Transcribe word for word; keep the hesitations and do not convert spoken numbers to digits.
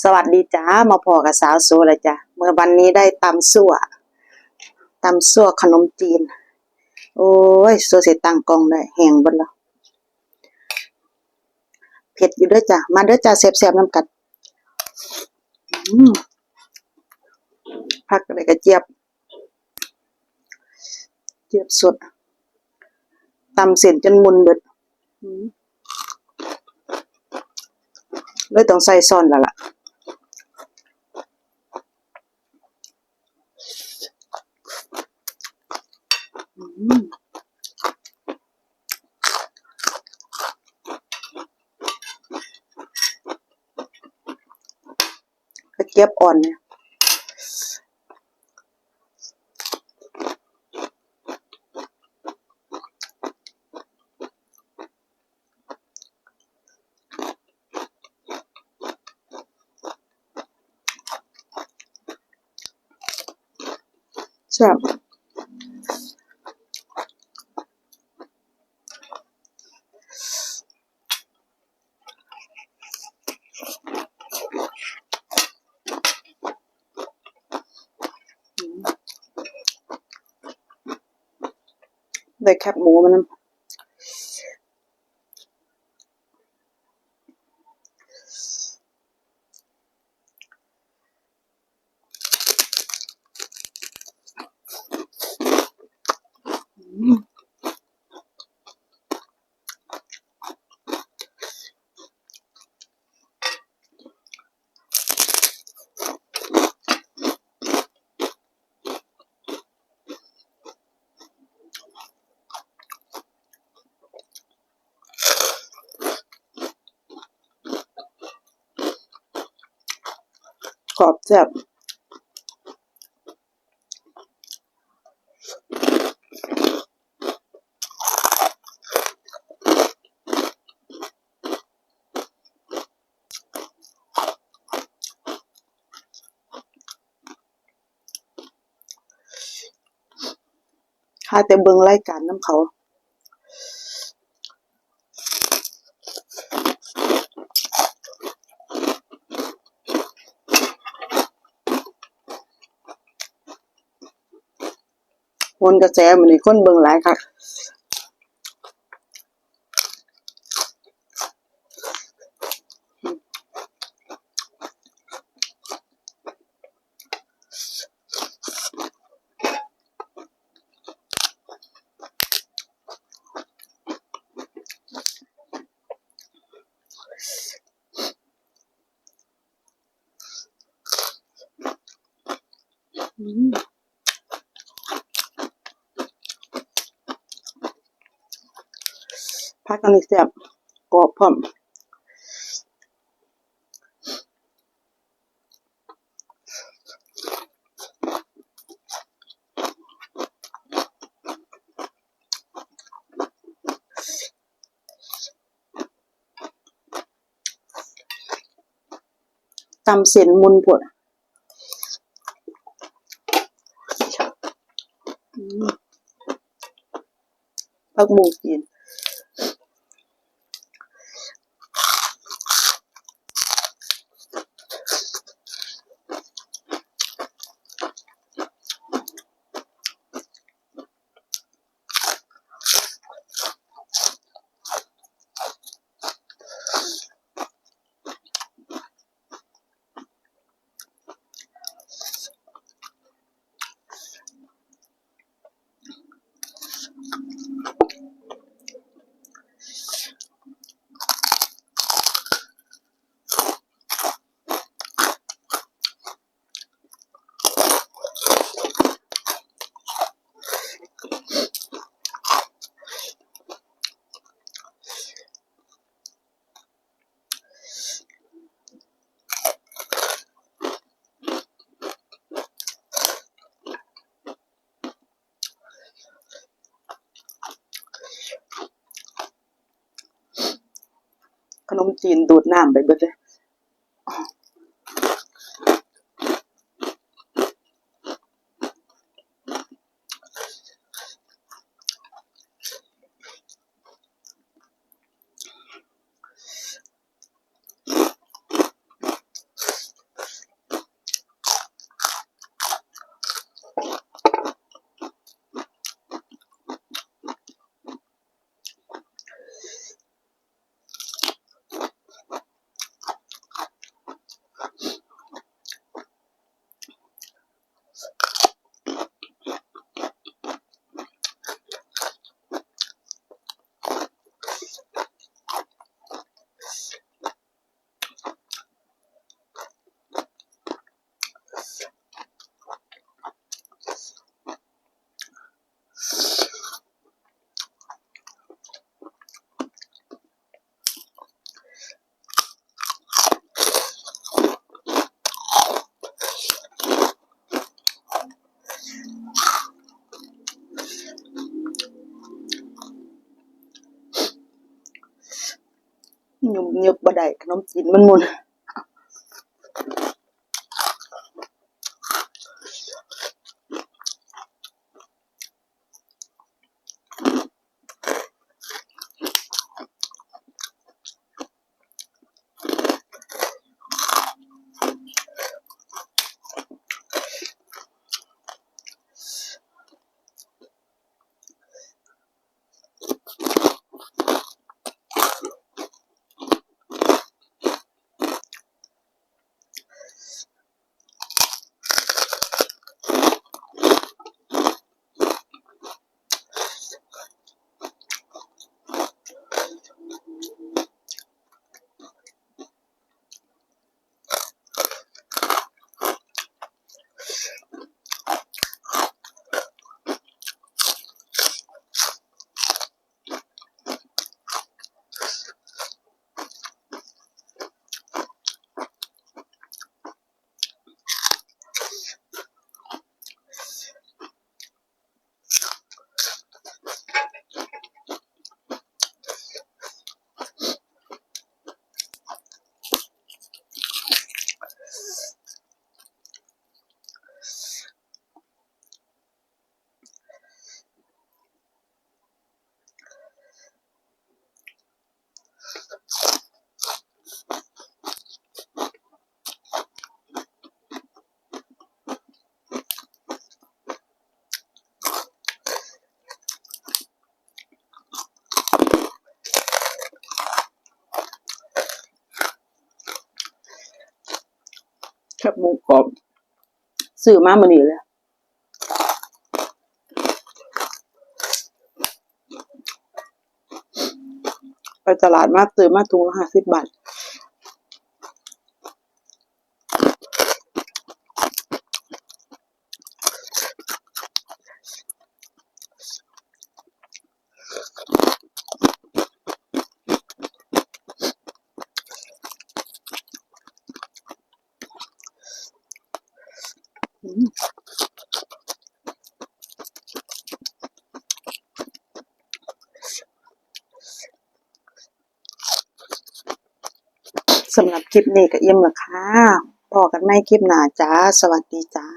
สวัสดีจ้า มาพ้อกับสาวโสแล้วจ้ะ มื้อวันนี้ได้ตำซั่ว ตำซั่วขนมจีน โอ้ย ซั่วสิตั้งกล้องได้ แห้งเบิดแล้ว เผ็ดอยู่เด้อจ้ะ มาเด้อจ้ะ แซ่บๆนำกัน อืม ผักอะไรกระเจี๊ยบ เจี๊ยบสด ตำเส้นจนมุนเบิด อืม เลยต้องใส่ซ้อนแล้วล่ะ อืม กระเจี๊ยบอ่อนเนี่ย แซ่บ ได้แคบหมูมันนำ กรอบแซ่บ ข้าแต่เบิ่งรายการนำเขา โหนกระแสมื้อนี้คนเบิ่งหลายคัก อืม ผักอันนี้แซ่บ กรอบพร้อม ตำเส้นมุนโพด อืม ผักบุ้งจีน ขนมจีนดูดน้ำไปเบิดเลย อื ยกบ่ได้ ขนมจีนมันหมุน แคบหมูกรอบ ซื้อมามื้อนี้เลย ไปตลาดมา ซื้อมาถุงละห้าสิบบาท อืม สำหรับคลิปนี้ก็อิ่มแล้วค่ะ พ้อกันใหม่คลิปหน้าจ้า สวัสดีจ้า